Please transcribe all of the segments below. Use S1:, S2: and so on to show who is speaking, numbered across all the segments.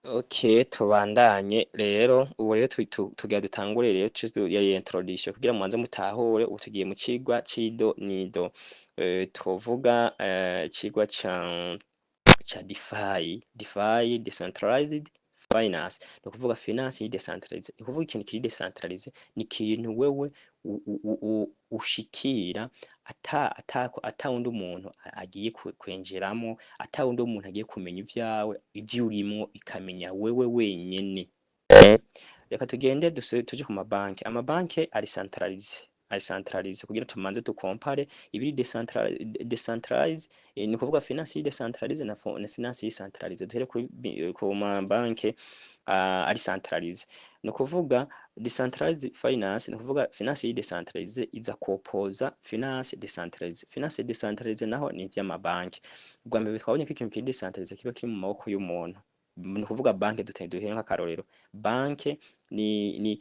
S1: Ok, tubandanye rero. Ubu rero tugira dutangure rero ya introduction kugira mubanze mutahure. Ubu tugiye mu cigwa c'ido nido. Twovuga icigwa ca DeFi. DeFi, decentralized finance, ni ukuvuga finance decentralized. Ni ukuvuga ikintu kiri decentralized ni ikintu wewe ushikira ata wundi umuntu agiye kwinjiramwo, ata wundi umuntu agiye kumenya ivyawe, ivyo urimwo ikamenya wewe wenyene. Reka tugende tuje ku mabanki. Amabanki ari centralisé, ari centralisé. Kugira tumanze dukompare ibiri decentralized, ni ukuvuga finance decentralized na finance centralisé. Duhere ku mabanki ari centralisé. Ni ukuvuga decentralized finance, ni ukuvuga finance decentralized iza kopoza finance decentralized. Finance decentralized naho ni ivy'amabanki. Ubwa mbere twabonye ko ikintu kiri decentralized kiba kiri mu maboko y'umuntu, ni ukuvuga banki. Duhere nk'akarorero, banki ni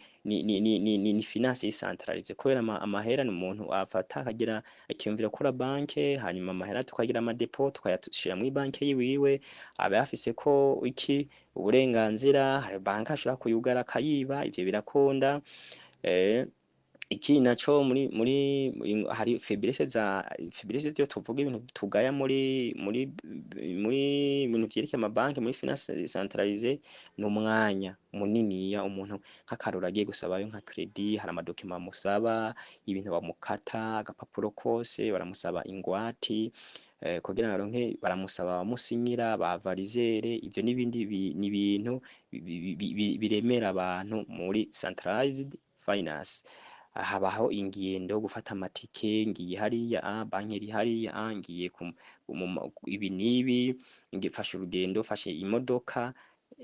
S1: finance decentralized kubera amahera ni umuntu afata akagira akiyumvira gukora banke, hanyuma amahera tukagira ama dépôts, tukayashira muri banki yiwiwe, aba yafise ko iki uburenganzira. Hari banki ashobora kuyugara akayiba, ivyo birakunda. Ikindi naco, muri hari faiblesse, za faiblesse vyo tuvuga ibintu tugaya muri ibintu vyerekeye amabanki muri finance centralisée, ni umwanya muniniya. Umuntu nk'akarorero agiye gusabayo nka crédit, hari ama documents bamusaba, ibintu bamukata agapapuro kose, baramusaba ingwati kugira ngo aronke, baramusaba abamusinyira ba avaliseur, ivyo n'ibindi ni ibintu biremera abantu muri centralized finance. Habaho ingendo, gufata amatike, ngiye hariya, banki iri hariya, ngiye ibi n'ibi, ngifashe urugendo, fashe imodoka,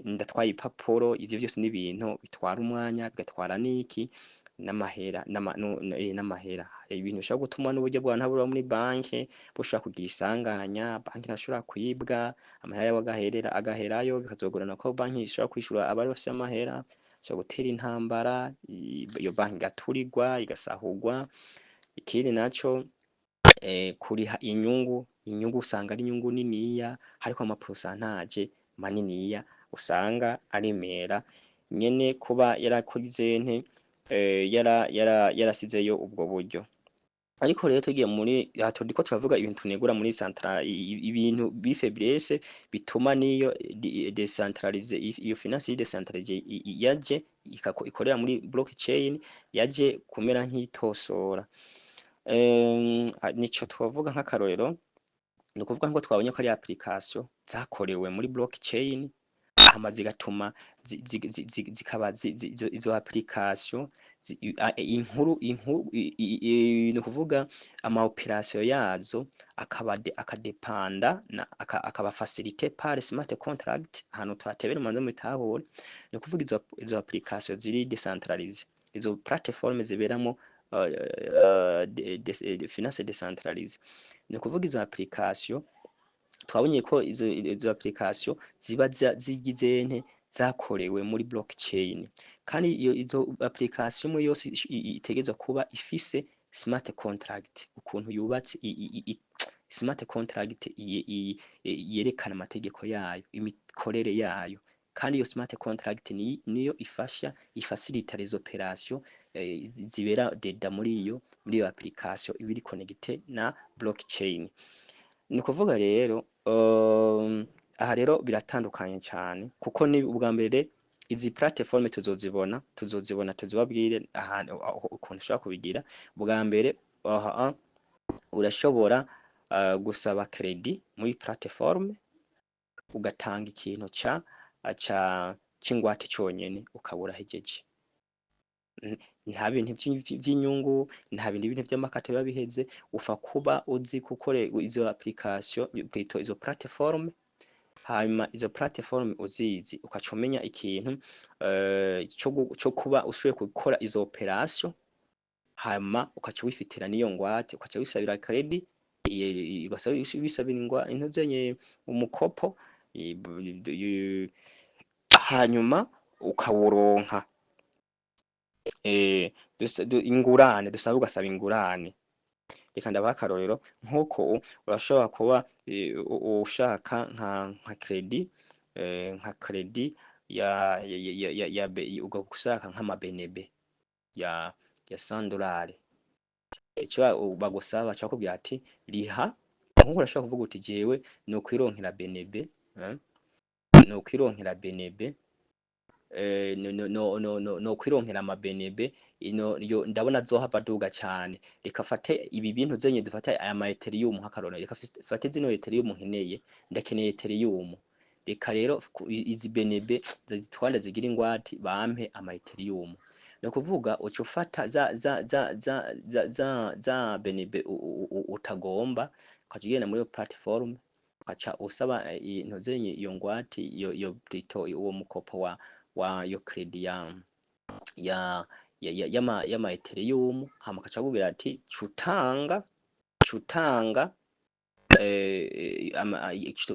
S1: ndatwaye ipapuro. Ivyo vyose n'ibintu bitwara umwanya, bigatwara n'iki n'amahera n'amahera. Ibintu bishobora gutuma n'uburyo bwa ntabura muri banki bushobora kugira isanganya, banki irashobora kwibwa, amahera yabo agaherera agaherayo, bikazogorana ko banki ishobora kwishura abari bafise amahera. Ishobora gutera intambara, iyo banki igaturirwa, igasahurwa. Ikindi naco, kuriha inyungu. Inyungu usanga ari inyungu niniya, hariko ama pourcentage maniniya, usanga aremera nyene kuba yarakoze nte yara yara yarasizeyo ubwo buryo. Ariko rero tugiye muri aha, turiko turavuga ibintu tunegura muri central, ibintu bi faiblesse bituma niyo decentralize, iyo finance decentralize yaje ikorera muri blockchain, yaje kumera nk'itosora. Nico twovuga nk'akarorero, ni ukuvuga nko twabonye ko ari application zakorewe muri blockchain, hama zigatuma zikaba izo application inkuru ni ukuvuga ama opération yazo akaba akadepanda na akaba facilité par smart contract. Ahantu twatebera mubanze mubitahure. Ni ukuvuga izo application ziri decentralisé, izo plateforme ziberamo finance decentralisée, ni ukuvuga izo application twabonye ko izo application ziba zigize nte zakorewe muri blockchain, kandi iyo izo application imwe yose itegerezwa kuba ifise smart contract, ukuntu yubatse smart contract yerekana amategeko yayo, imikorere yayo. Kandi iyo smart contract niyo ifasha ifacilita les opérations zibera deda muri iyo application iba iri connecté na blockchain. Ni ukuvuga rero, aha rero biratandukanye cyane, kuko ni ubwa mbere izi plateforme tuzozibona, tuzibabwire ahantu ukuntu ushobora kubigira. Bwa mbere aha urashobora gusaba crédit muri plateforme, ugatanga ikintu ca c'ingwate conyene, ukaba urahejeje. Nta bintu vy'inyungu, nta bindi bintu vy'amakate biba biheze. Ufa kuba uzi gukora izo application, plutôt izo plateforme, hanyuma izo plateforme uzizi, ukaca umenya ikintu co kuba ushoboye gukora izo opération, hanyuma ukaca wifitira n'iyo ngwate, ukaca wisabira crédit, wisabira intuzenye umukopo, hanyuma ukawuronka ingurane dusaba, ugasaba ingurane. Reka ndabaha akarorero. Nk'uko urashobora kuba ushaka nka crédit, nka crédit. ya ushaka nk'ama BNB ya $100, ico bagusaba, baca bakubwira ati riha. Nkuko urashobora kuvuga uti jewe nokwironkera BNB, nokwironkera BNB, no no no no no nokwironkera ama BNB ino yo ndabona azohava aduga cane, reka fate ibi bintu zenye, dufate aya ma Ethereum nk'akarorero, reka fate zino Ethereum nkeneye, ndakeneye Ethereum, reka rero izi BNB zitware zigira ingwate bampe ama Ethereum. Ni ukuvuga uca ufata za BNB utagomba, ukaca ugenda muri iyo platform, ukaca usaba ntuzenye iyo ngwate, iyo plutôt uwo mukopo wa iyo credit ya y'ama Ethereum, hama akaca akubwira ati cutanga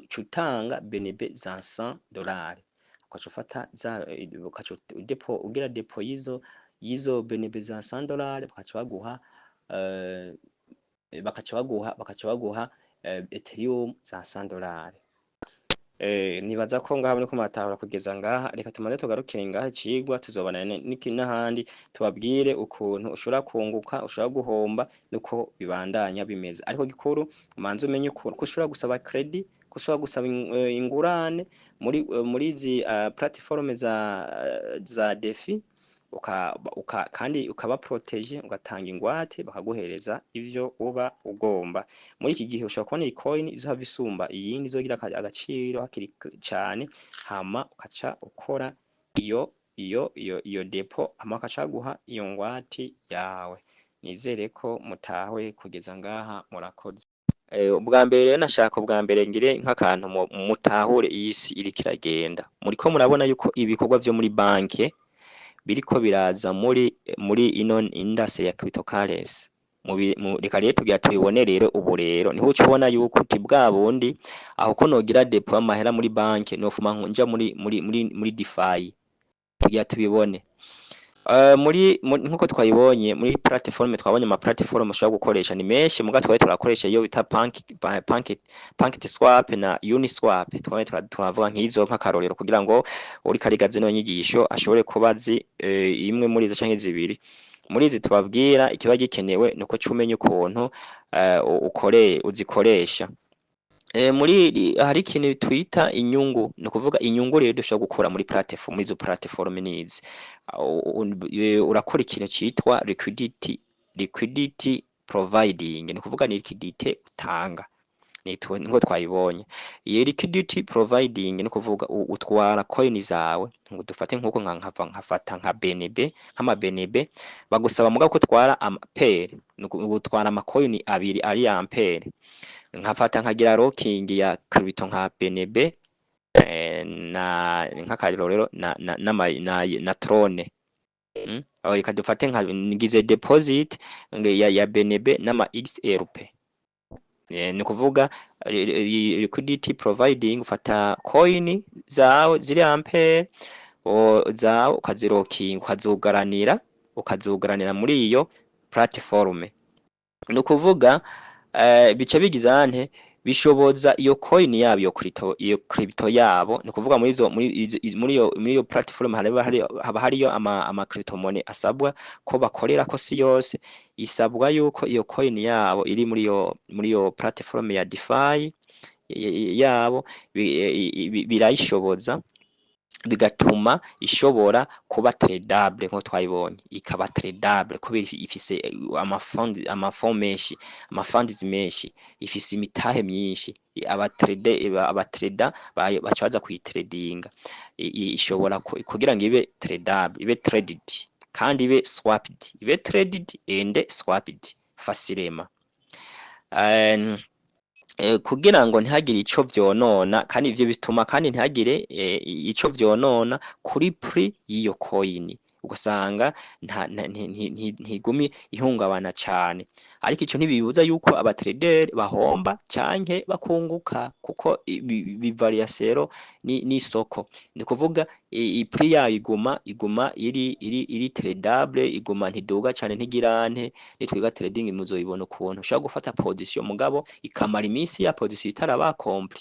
S1: cutanga BNB za $100, ukaca ufata za ukaca dépôt, ugira dépôt y'izo BNB za $100, bakaca baguha Ethereum za $100. Nibaza ko ngaha muriko muratahura kugeza ngaha. Reka tumaze tugarukire ngaha icigwa, tuzobana n'ahandi tubabwire ukuntu ushobora kunguka, ushobora guhomba, nuko bibandanya bimeze. Ariko gikuru, umanze umenye ukuntu ko ushobora gusaba credit, ko ushobora gusaba ingurane muri izi platform za DeFi, kandi ukaba protégé, ugatanga ingwate bakaguhereza ivyo uba ugomba. Muri iki gihe ushobora kubona iyi coin izohava isumba iyindi, izogira agaciro hakiri cane, hama ukaca ukora iyo dépôt, hama bakaca baguha iyo ngwate yawe. Nizere ko mutahuye kugeza ngaha, murakoze. Ubwa mbere rero nashaka ubwa mbere ngire nk'akantu mutahure iyi si iriko iragenda. Muriko murabona yuko ibikorwa vyo muri banke biriko biraza muri ino industry ya cryptocurrency. Reka rero tugira tubibone rero. Ubu rero niho uca ubona yuko uti bwa bundi aho ko nogira dépôt y'amahera muri banke, nofuma nja muri DeFi. Tugira tubibone. Muri nkuko twayibonye muri platform, twabonye ama platform ushobora gukoresha ni menshi, muga twari turakoresha iyo bita Pancake Swap na Uniswap. Twari twavuga nk'izo nk'akarorero kugira ngo uriko ariga zino nyigisho ashobore kuba azi imwe muri izo canke zibiri muri izi tubabwira. Ikiba gikenewe nuko cumenya ukuntu ukore uzikoresha. Muri hari ikintu twita inyungu, ni ukuvuga inyungu rero dushobora gukura muri platform, muri izo platform nizi. Urakora ikintu citwa liquidity providing, ni ukuvuga ni liquidity utanga. Niko twayibonye iyo liquidity providing, ni ukuvuga utwara coin zawe, ngo dufate nkuko nka nkafata nka BNB, nk'ama BNB bagusaba mugabo ko utwara ama pair, ni gutwara ama coin abiri ari en pair. Nkafata nkagira locking ya crypto nka BNB na nk'akarorero na Tron. Aho reka dufate nka ngize deposit ya BNB n'ama XRP. Ni kuvuga liquidity providing, ufata coin zawe ziri en pair zawe, ukazirokinga, ukazugaranira muri iyo platform. Ni ukuvuga bica bigize ante bishoboza iyo coin yabo, iyo crypto yabo. Ni ukuvuga muri izo muri izo muri iyo platform haba hariyo ama crypto money asabwa ko bakorera ko si yose isabwa yuko iyo coin yabo iri muri iyo platform ya DeFi yabo, birayishoboza, bigatuma ishobora kuba tradable nko twayibonye, ikaba tradable kubera ifise ama fond menshi, ama funds menshi, ifise imitahe myinshi, aba trader baca baza kuyitradinga. Ishobora kugira ngo ibe tradable, ibe traded kandi ibe swapped, ibe traded and swapped facilement, kugira ngo ntihagire ico vyonona. Kandi ivyo bituma kandi ntihagire ico vyonona kuri prix y'iyo coin, ugasanga ntigumi ihungabana cane. Ariko ico ntibibuza yuko aba trader bahomba canke bakunguka, kuko bivaria selon n'isoko. Ni kuvuga prix yayo iguma iri tradable, iguma ntiduga cane, ntigirante. Nitwiga trading muzoyibona ukuntu ushobora gufata position, mugabo ikamara iminsi ya position itaraba accompli.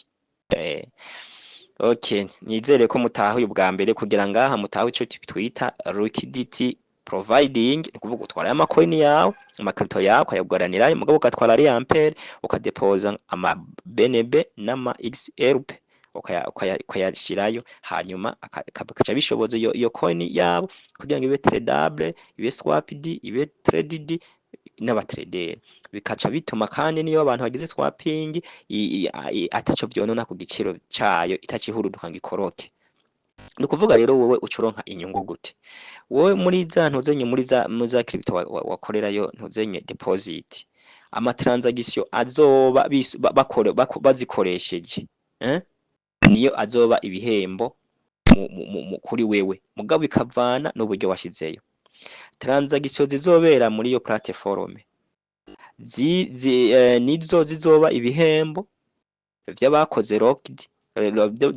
S1: Okay, nizere ko mutahuye ubwa mbere kugira ngaha mutahuye ico twita liquidity providing. Ni kuvuga utwara ama coin yawe, ama crypto yawe, ukayaguranirayo, mugabo ugatwara ari ampere, ukadepoza ama BNB n'ama XRP, ukayashirayo, hanyuma bikaca bishoboza iyo coin yabo kugira ngo ibe tradable, ibe swapped, ibe traded n'abatrader. Bikaca bituma kandi niyo abantu bagize swapping ataco vyonona ku giciro cayo, itacihuruduka ngo ikoroke. Ni ukuvuga rero, wowe uca uronka inyungu gute? Wowe muri za ntuzenye, muri za crypto wakorerayo ntuzenye deposit, ama transaction azoba bazikoresheje, eh? Niyo azoba ibihembo kuri wewe, mugabo bikavana n'uburyo washizeyo. Transaction zizobera muri iyo platform nizo zizoba ibihembo vy'abakoze locked,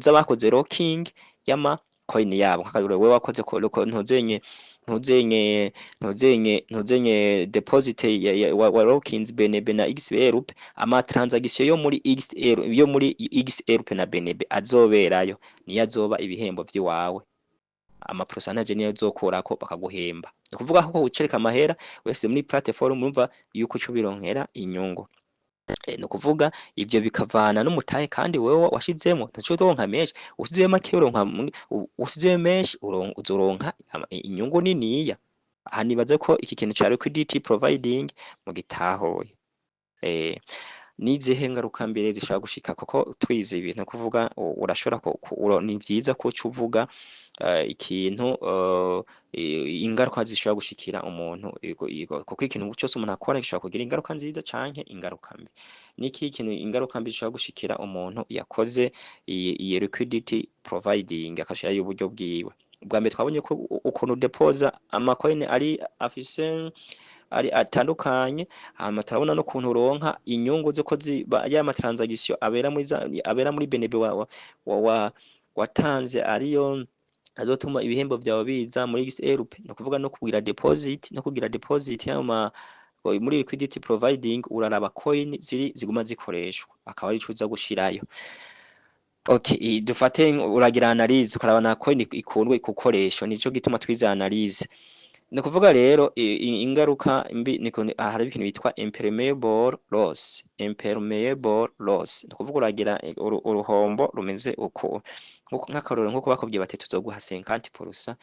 S1: z'abakoze locking y'ama coin yabo. Nk'akarorero, wewe wakoze ntuzenye deposit wa locking BNB na XRP, ama transaction yo muri XR, yo muri XRP na BNB azoberayo niyo azoba ibihembo vy'iwawe. Ama pourcentage niyo uzokurako bakaguhemba. Ni ukuvuga ko ucereka amahera wese muri platform, urumva yuko uca ubironkera inyungu. Ni ukuvuga ivyo bikavana n'umutahe kandi wewe washizemo. Ntuca uronka menshi ushizeyo make, uronka ushizeyo menshi uzoronka inyungu niniya. Aha nibaze ko iki kintu ca liquidity providing mugitahuye. Nizihe ngaruka mbere zishobora gushika? Kuko twize ibintu kuvuga urashobora ni vyiza ko uca uvuga ikintu, ingaruka zishobora gushikira umuntu, kuko ikintu cose umuntu akora gishobora kugira ingaruka nziza canke ingaruka mbi. Niki kintu, ingaruka mbi zishobora gushikira umuntu yakoze iyi liquidity providing, akashirayo uburyo bwiwe? Ubwa mbere twabonye ko ukuntu depoza ama coin ari afise ari atandukanye, hama turabona n'ukuntu uronka inyungu z'uko ya ma transaction abera muri BNB wa watanze ariyo azotuma ibihembo vyawe biza muri XRP. Ni ukuvuga no kugira deposit y'ama muri liquidity providing, uraraba coin ziri ziguma zikoreshwa, akaba arico uza gushirayo. Okay, dufate uragira analyse, ukaraba na coin ikundwe gukoreshwa. Nico gituma twize analyse. Ni ukuvuga rero ingaruka mbi ni hari ikintu bitwa impermeable loss. Impermeable loss ni ukuvuga uragira uruhombo rumeze uko, nk'akarorero, nkuko bakubwiye bati tuzoguha 50%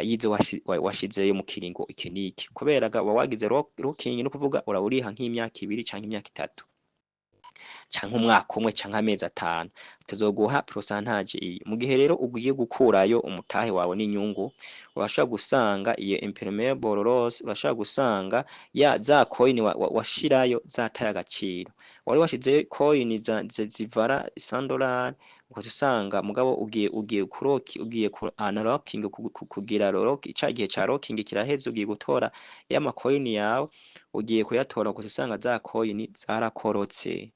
S1: y'izo washizeyo mu kiringo iki n'iki, kubera ga uba wagize locking. Ni ukuvuga uraba nk'imyaka 2 canke imyaka 3 canke umwaka umwe canke amezi 5, tuzoguha pourcentage iyi. Mu gihe rero ugiye gukurayo umutahe wawe n'inyungu, urashobora gusanga iyo impermeable loss, urashobora gusanga ya za coin washirayo zataye agaciro. Wari washizeyo coin zivara $100, ukaca usanga mugabo ugiye kuroki, ugiye ku unlocking, kugira lock, ca gihe ca locking kiraheze, ugiye gutora ya ma coin yawe, ugiye kuyatora, ukaca usanga za coin zarakorotse.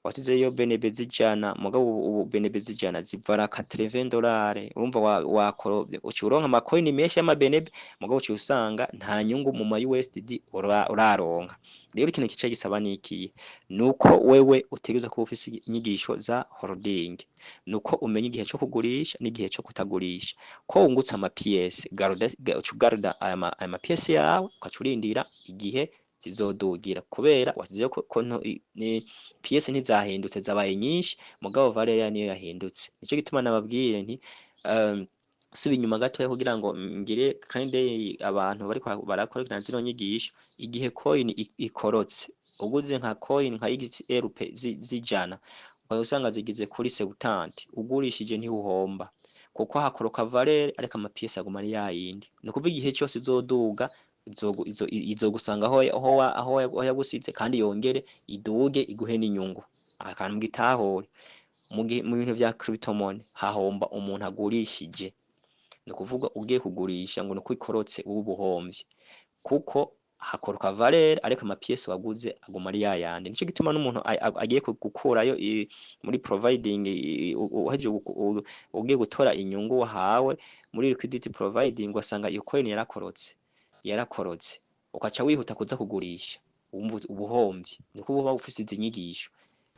S1: Wasizeyo BNB z'100, mugabo ubu BNB z'100 zivara $80. Urumva wakorovye, uca uronka ama coin menshi y'ama BNB, mugabo uca usanga nta nyungu mu ma USD uraronka. Rero ikintu kica gisaba nikiye? Nuko wewe utegerezwa kuba ufise inyigisho za holding, nuko umenya igihe co kugurisha n'igihe co kutagurisha. Ko wungutse ama pièces, garda, uca ugarda aya ma pièces yawe, ukaca urindira igihe zizodugira, kubera wasizeyo ko ni pièces ntizahindutse, zabaye nyinshi, mugabo valeur yayo niyo yahindutse. Nico gituma nababwiye nti suba inyuma gatoya kugira ngo ngire kandi abantu bariko barakurikirana zino nyigisho. Igihe coin ikorotse, uguze nka coin nka XRP z'100, ukaba usanga zigize kuri 70, ugurishije ntiwuhomba, kuko hakoroka valeur ariko ama pièces aguma ari yayindi. Ni ukuvuga igihe cyose izoduga izogusanga aho yagusize, kandi yongere iduge iguhe n'inyungu. Akantu gitahure mu bintu vya cryptomoney, hahomba umuntu agurishije. Ni ukuvuga ugiye kugurisha ngo nuko ikorotse, uba ubuhomvye, kuko hakoroka valeur ariko ama pièces waguze aguma ari yayandi. Nico gituma n'umuntu agiye gukurayo muri providing, uhejeje ugiye gutora inyungu wahawe muri liquidity providing, ugasanga iyo coin yarakorotse, ukaca wihuta kuza kugurisha, wumva ubuhomvye. Niko uba ufise izi nyigisho.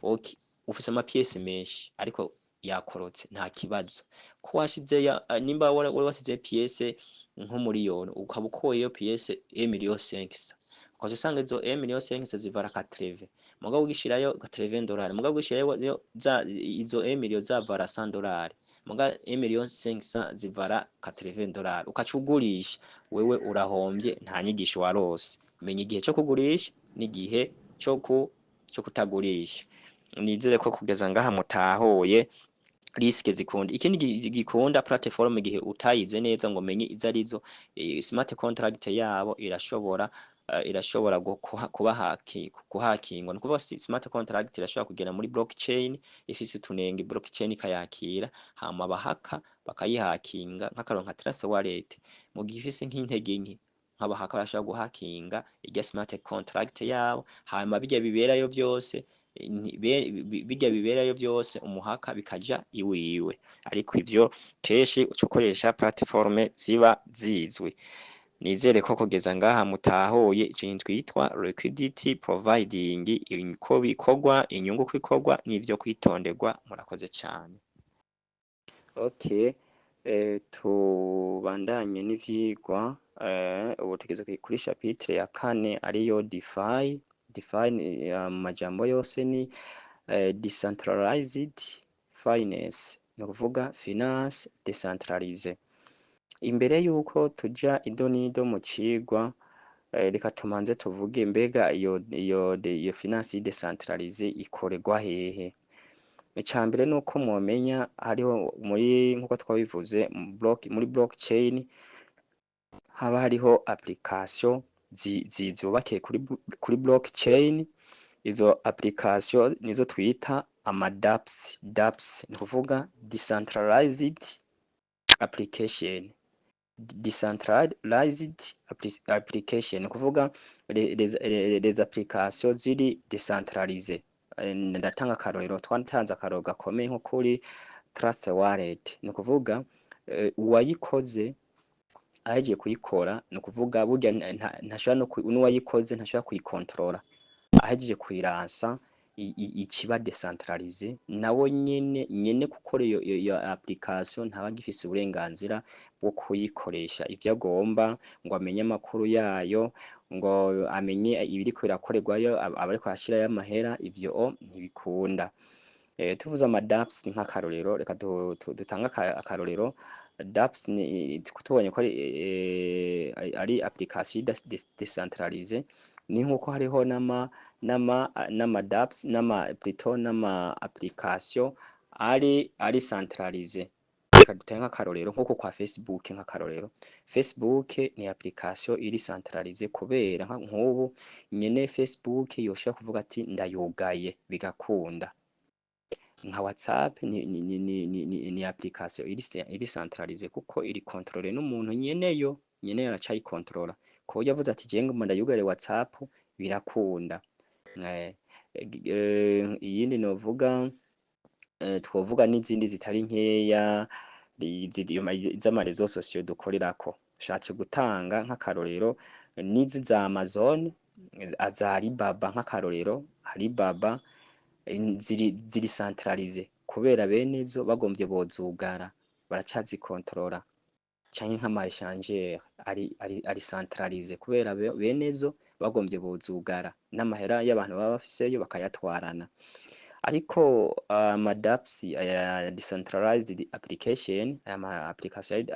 S1: Okay, ufise ama pièces menshi ariko Yakorotse, nta kibazo ko washizeyo. Nimba wari wasize pièce nk'umuriyoni, ukaba ukuyeyo pièce 1 million 500, ukaca usanga izo 1 million 500 zivara 80, mugabo ugishirayo 80 dollars, mugabo ugishirayo za izo 1 million zavara 100 dollars, muga 1 million 500 zivara 80 dollars, ukaca ugurisha, wewe urahombye, nta nyigisho warose. Menya igihe co kugurisha n'igihe co kutagurisha. Nizere ko kugeza ngaha mutahuye risque zikunda. Ikindi gikunda platform, igihe utayize neza ngo menye izo arizo, smart contract yabo irashobora kuba kuhakingwa. Ni ukuvuga smart contract irashobora kugera muri blockchain ifise utunenge, blockchain ikayakira, hama abahaka bakayihakinga. Nk'akarorero nka Trust Wallet, mu gihe ifise nk'intege nke, nk'abahaka barashobora guhakinga irya smart contract yabo, hanyuma bijya biberayo vyose bijya biberayo vyose umuhaka bikaja iwiwe. Ariko ivyo kenshi uca ukoresha platform ziba zizwi. Nizere ko kugeza ngaha mutahuye ikintu twitwa liquidity providing, uko bikorwa, inyungu uko ikorwa n'ivyo kwitonderwa. Murakoze cane. Okay, tubandanye n'ivyigwa. Ubu tugeze kuri chapitre ya kane, ariyo DeFi. DeFi mu majambo yose ni decentralized finance, ni ukuvuga finance décentralisée. Imbere yuko tuja ido n'ido mu cigwa, reka tumanze tuvuge: mbega iyo finance décentralisée ikorerwa hehe? Ica mbere nuko mwomenya hariho muri, nkuko twabivuze, muri blockchain haba hariho application zubakiye kuri blockchain. Izo application nizo twita ama dApps. dApps ni kuvuga decentralized application. Decentralized application ni kuvuga les applications ziri décentralisées. Ndatanga akarorero, twatanze akarorero gakomeye nko kuri Trust Wallet. Ni ukuvuga uwayikoze ahejeje kuyikora, ni ukuvuga burya ntashobora no n'uwayikoze ntashobora kuyikontorora. Ahejeje kuyiransa, ikiba décentralisée, nawe nyene nyene gukora iyo application ntaba agifise uburenganzira bwo kuyikoresha ivyo agomba, ngo amenye amakuru yayo, ngo amenye ibiriko birakorerwayo, abariko barashirayo amahera. Ivyo ntibikunda. Tuvuze ama dApps nk'akarorero, reka dutange akarorero. dApps ni tubonye ko ari application décentralisée, ni nkuko hariho n'ama dApps, n'ama plutôt n'ama application ari centralisé. Reka dutange nk'akarorero nkuko kwa Facebook. Nk'akarorero, Facebook ni application iri centralisée, kubera nk'ubu nyene Facebook yoshobora kuvuga ati ndayugaye, bigakunda. Nka WhatsApp ni application iri centralisée, kuko iri contrôlée n'umuntu nyeneyo. Nyeneyo aracayikontorora, ku buryo avuze ati jewe ngomba ndayugare WhatsApp, birakunda. Iyindi novuga, twovuga n'izindi zitari nkeya z'ama réseaux sociaux dukorerako. Nshatse gutanga nk'akarorero n'izi za Amazon, za Alibaba. Nk'akarorero Alibaba ziri centralisées, kubera bene zo bagomvye bozugara, baracazikontorora. Canke nk'ama échangeur ari centralisé, kubera bene zo bagomvye bozugara, n'amahera y'abantu baba bafiseyo bakayatwarana. Ariko ama dApps aya decentralized application, aya ma application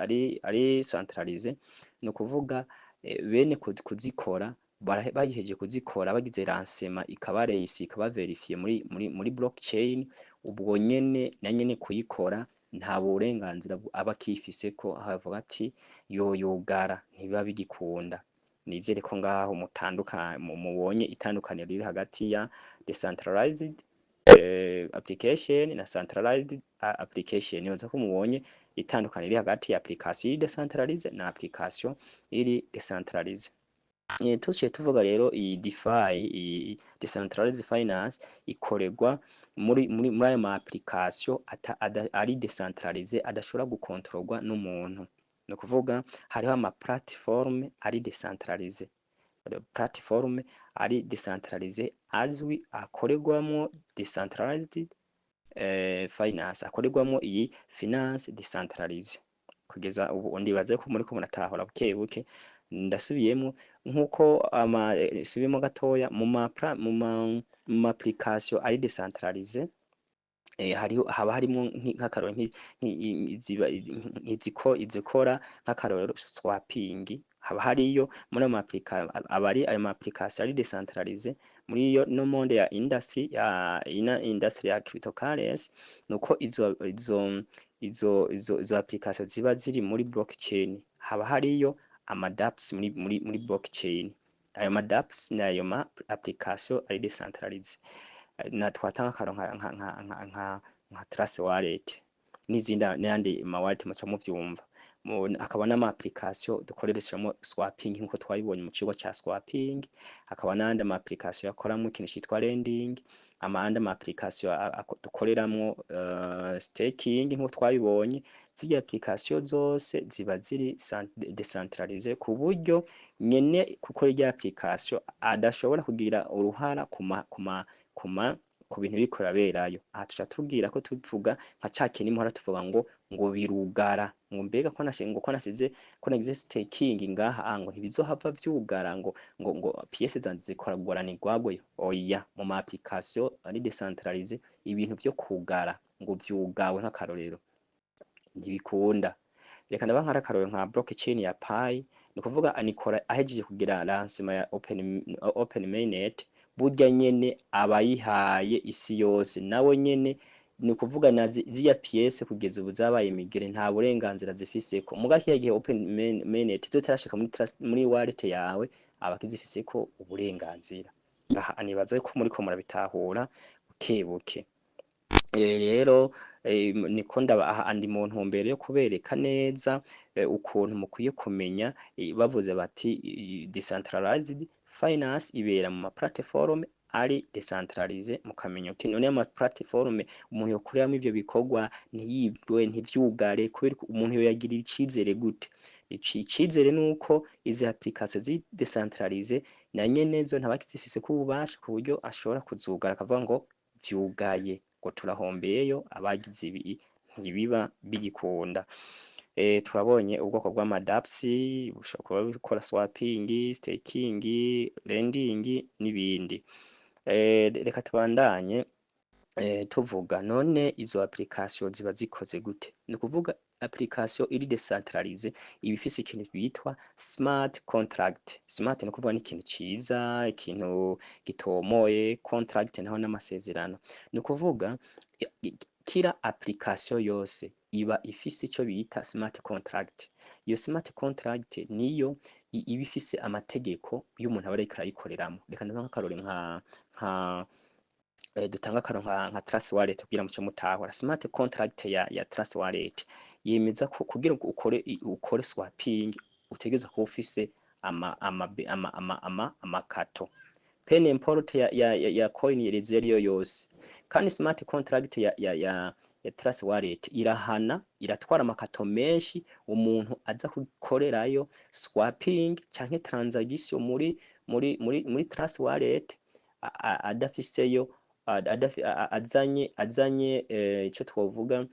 S1: ari centralisé, ni ukuvuga bene kuzikora bagihejeje kuzikora, bagize lancement, ikaba réussie, ikaba vérifiée muri blockchain, ubwo nyene na nyene kuyikora nta burenganzira aba akifiseko aho avuga ati yoyugara, ntibiba bigikunda. Nizere ko ngaho mubonye itandukaniro riri hagati ya decentralized application na centralized application. Nibaza ko mubonye itandukaniro riri hagati ya application iri décentralisée na application iri décentralisée. Tuciye tuvuga rero iyi DeFi, iyi decentralized finance, ikorerwa muri ayo ma application ari décentralisé, adashobora gukontororwa n'umuntu. Ni ukuvuga hariho ama platform ari décentralisé, platform ari décentralisé azwi akorerwamwo decentralized. finance akorerwamwo iyi finance décentralisée. Kugeza ubu ndibaze ko muriko muratahura buke buke. Ndasubiyemwo nkuko ama subiyemo gatoya mu ma application ari décentralisé, hariho haba harimwo nk'akarorero izikora nk'akarorero swapping. Haba hariyo muri ayo ma aba ari ayo ma application ari décentralisé muri iyo no monde ya industry ya ina industry ya cryptocurrency, nuko izo application ziba ziri muri blockchain. Haba hariyo ama dApps muri blockchain. Ayo ma dApps ni ayo ma application ari décentralisé. Na twatanga akarorero nka Trust Wallet n'izindi n'ayandi ma wallet, muca muvyumva. Hakaba n'ama application dukoreshamwo swapping nkuko twabibonye mu cigwa ca swapping. Hakaba n'ayandi ma application yakoramwo ikintu citwa lending, ayandi ma application dukoreramwo staking nkuko twabibonye. Zirya application zose ziba ziri décentralisé, ku buryo nyene gukora irya application adashobora kugira uruhara kuma ku bintu biriko biraberayo. Aha tuca tubwira ko tuvuga nka ca kintu muhora tuvuga ngo birugara, ngo mbega ko nasize, ngo ko nasize, ko nagize staking ngaha, ngo ntibizohava vyugara, ngo pièces zanje zikoraguranirwagwe. Oya, mu ma application ari décentralisé, ibintu vyo kugara ngo vyugawe nk'akarorero ntibikunda. Reka ndabaha nk'akarorero nka blockchain ya Pi. Ni ukuvuga Nikora ahejeje kugira lancement ya open mainnet, burya nyene abayihaye isi yose nawe nyene. Ni ukuvuga na zirya pièces kugeza ubu zabaye imigere, nta burenganzira zifiseko. Muga kiya gihe open mainnet zitarashika muri wallet yawe, aba akizifiseko uburenganzira. Aha nibaza ko muriko murabitahura buke buke. Rero niko ndaba aha ndi mu ntumbero yo kubereka neza ukuntu mukwiye kumenya bavuze bati decentralized finance ibera mu ma platform ari décentralisé, mukamenya uti none ama platform umuntu yokoreramwo ivyo bikorwa ntiyibwe, ntivyugare, kubera umuntu yoyagirira icizere gute? Icizere nuko izi application zi décentralisé na nyene zo ntabakizifiseko ububasha ku buryo ashobora kuzugara akavuga ngo vyugaye, ngo turahombeyeyo abagize ibi, ntibiba bigikunda. Turabonye ubwoko bw'ama dApps bushobora kuba bukora swapping, staking, lending n'ibindi. Reka tubandanye tuvuga none izo application ziba zikoze gute? Ni ukuvuga application iri décentralisé iba ifise ikintu bitwa smart contract. Smart ni ukuvuga ni ikintu ciza, ikintu gitomoye. Contract naho n'amasezerano. Ni ukuvuga kira application yose iba ifise ico bita smart contract. Iyo smart contract niyo iba ifise amategeko y'umuntu aba ariko arayikoreramwo. Reka ndabahe nk'akarorero nka dutanga akarorero nka Trust Wallet kugira muce mutahura. Smart contract ya Trust Wallet yemeza ko kugira ngo ukore swapping utegerezwa kuba ufise amakato, peu importe ya coin iyo ariyo yose. Kandi smart contract ya Trust Wallet irahana, iratwara amakato menshi umuntu aza gukorerayo swapping canke transaction muri Trust Wallet adafiseyo azanye ico twovuga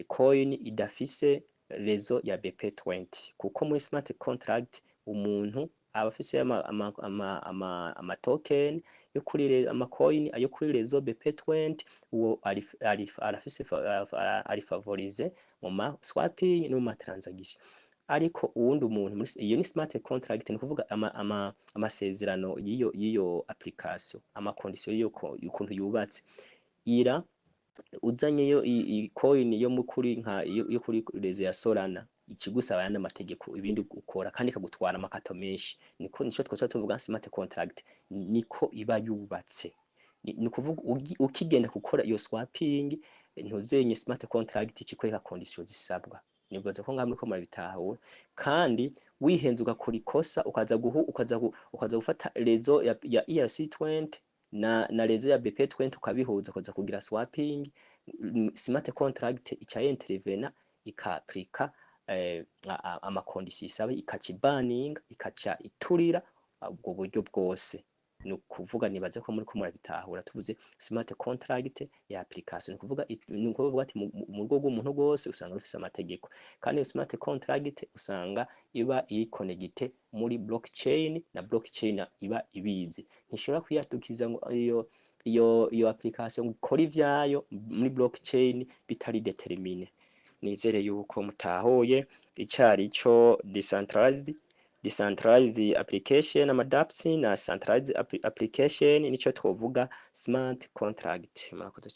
S1: coin idafise réseau ya BEP20, kuko muri smart contract umuntu aba afise ama token yo kuri ama coin ayo kuri réseau BEP20, uwo arafise ari favorisé mu ma swapping no mu ma transaction. Ariko uwundi umuntu muri iyo ni smart contract, ni kuvuga amasezerano y'iyo application, ama condition y'iyo ukuntu yubatse. Ira uzanyeyo i coin yo mukuri nka yo kuri réseau ya Solana, ikigusaba ayandi amategeko, ibindi ukora, kandi ikagutwara amakato menshi. Niko nico twoca tuvuga smart contract niko iba yubatse. Ni ukuvuga ukigenda gukora iyo swapping, ntuzenye smart contract ikikwereka condition zisabwa. Nibaza ko ngaha muriko murabitahura. Kandi wihenze ugakora ikosa, ukaza gufata réseau ya ERC20 na réseau ya BEP20 ukabihuza, ukaza kugira swapping, smart contract ica intervena, ika appliqua ama condition isaba, ikaca ibaninga, ikaca iturira ubwo buryo bwose. Ni ukuvuga, nibaze ko muriko murabitahura, tuvuze smart contract ya application, ni ukuvuga ati mu rugo rw'umuntu rwose usanga rufise amategeko, kandi iyo smart contract usanga iba iri connecté muri blockchain, na blockchain iba ibizi. Ntishobora kwiyadukiza ngo iyo application ngo ikore ivyayo muri blockchain bitari déterminé. Nizere yuko mutahuye icari ico decentralized application, ama dApps, na centralized application, nico twovuga smart contract. Murakoze.